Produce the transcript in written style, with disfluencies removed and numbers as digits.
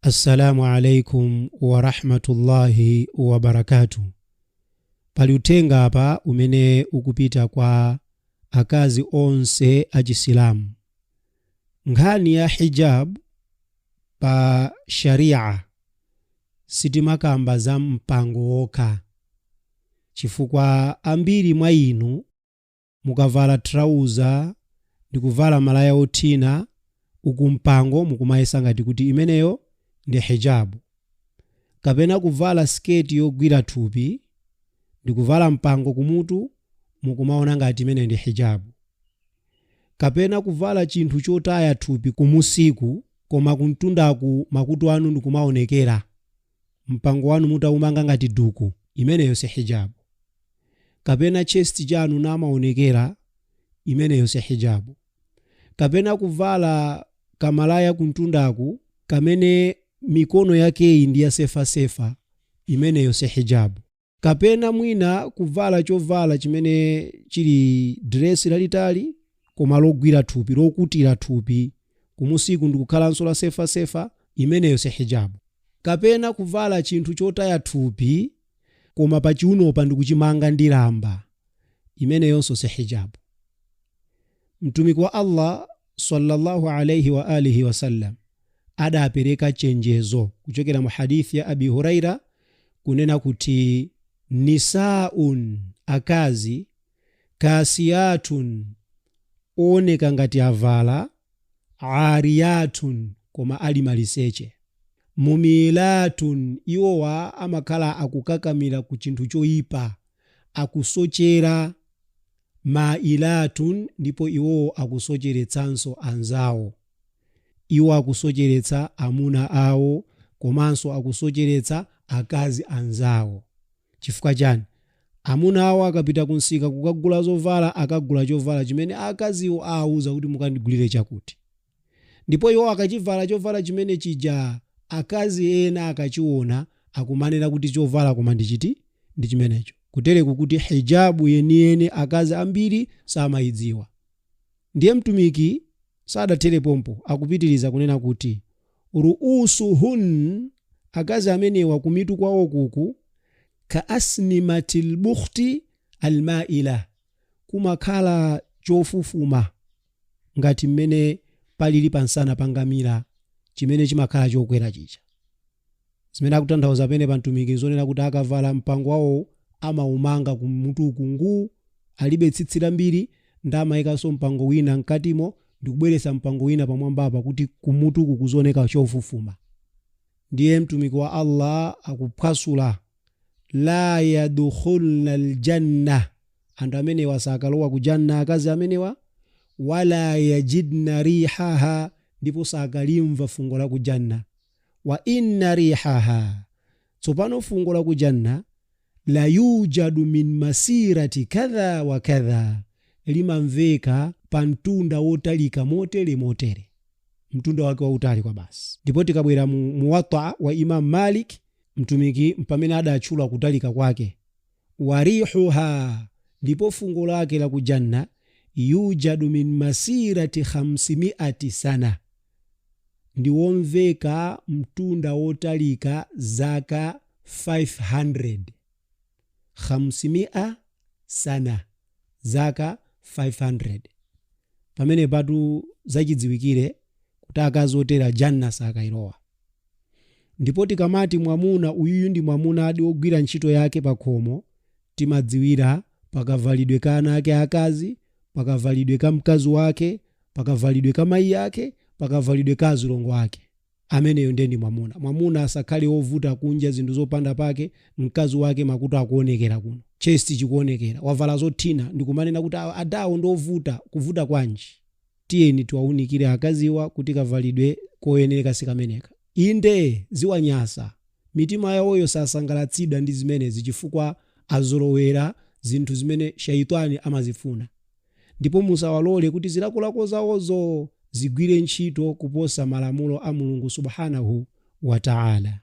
Assalamu alaikum warahmatullahi wabarakatuh. Pali uthenga apa umene ukupita kwa akazi onse achisilamu. Nkhani ya hijab pa sharia sitimakamba za mpango wokha, chifukwa ambiri mwa inu mukavala trauza ndi kuvala malaya othina uku mpango, mukumayesa ngati kuti imeneyo ndi hijabu, kapena kuvala siketi yogwira thupi ndi kuvala mpango kumutu, mukumaona ngati imeneyo ndi hijabu, kapena kuvala chinthu chotaya thupi kumusiku koma kumtundaku makutu anu ndikumaonekera, mpango wanu mutaumanga ngati duku, imeneyo si hijabu, kapena chest chanu namaonekera, imeneyo si hijabu, kapena kuvala kamalaya kumtundaku kamene mikono yakeyi ndi yasefasefa, imeneyo si hijabu, kapena mwina kuvala chovala chimene chili diresi lalitali koma logwira thupi, lokutira thupi kumusiku ndikukhalanso la sefasefa, imeneyo si hijabu, kapena kuvala chinthu chotaya thupi koma pachiunopa ndikuchimanga ndi lamba, imeneyonso si hijabu. Mtumiki wa Allah sallallahu alaihi wa alihi wasallam adapereka chenjezo kuchokera mu hadithi ya Abi Huraira kunena kuti nisaun, akazi, kasiyatun, ooneka ngati avala, ariyatun, koma ali maliseche, mumilatun, iwowa amakhala akukakamira ku chinthu choyipa, akusochera, mailatun, ndipo iwowo akusocheretsanso anzawo. Iwo akusocheretsa amuna awo komanso akusocheretsa akazi anzawo. Chifukwa chani? Amuna awo akapita kunsika kukagula zovala, akagula chovala chimene akaziwo awuza kuti mukandigulire chakuti, ndipo iwo akachivala chovala chimene chija, akazi ena akachiona akumanena kuti chovala koma ndichiti? Ndi chimenecho. Kutereku kuti hijabu yeniyeni akazi ambiri samayidziwa. Ndiye Mtumiki sadathere pompo, akupitiriza kunena kuti ruusuhun, akazi amenewa kumitu kwawo kuku, ka asnimatil bukhti almaila, kumakhala chofufuma ngati mmene palili pansana pa ngamira chimene chimakhala chokwera chija. Zimene akutanthauza pene pa Mtumiki nzonena kuti akavala mpango wawo amaumanga kumutuku nguu, alibe tsitsi lambiri, ndi amayikanso mpango wina mkatimo ndikubweretsa mpango wina pamwambapa kuti kumutuku kuzioneka chofufuma. Ndiye Mtumiki wa Allah akuphwasula, la yadkhulna aljanna, anthu amenewa sakalowa ku janna akazi amenewa, wala yajidna rihaha, ndipo sakalimva fungo la ku janna, wa inna rihaha, tsopano fungo la ku janna, la yujadu min masirati kadha wa kadha, limamveka pa mtunda wotalika motere motere, mtunda wake wautali kwa basi. Ndipo tikabwera mu Muwatta wa Imam Malik, Mtumiki mpamene adatchula kutalika kwake, warihuha, ndipo fungo lake la ku janna, yujadu min masirati 500 sana, ndi womveka mtunda wotalika zaka 500, 500 sana, zaka 500. Pamene patu zachidziwikire kuti akazi otera janna sakayilowa. Ndipo tikamati mwamuna uyuyu ndi mwamuna adi wogwira ntchito yake pakhomo, timadziwira pakavalidwe ka ana ake akazi, pakavalidwe ka mkazi wake, pakavalidwe ka mayi ake, pakavalidwe ka azilongo ake. Ameneyo ndiye ndi mwamuna. Mwamuna asakhale wovuta kunja zinthu zopanda pake, mkazi wake makutu akuonekera kuno, chest chikuonekera, wavala zothina, ndikumanena kuti adawo ndi ovuta. Kuvuta kwanji? Tiyeni tiwaunikire akaziwa kuti kavalidwe koyenereka sikameneka. Inde ziwanyasa, mitima yawoyo sasangalatsidwa ndi zimenezi chifukwa azolowera zinthu zimene shaitani amazifuna. Ndipo musawalole kuti zilakolako zawozo zigwire ntchito kuposa malamulo a Mulungu subhanahu wa ta'ala.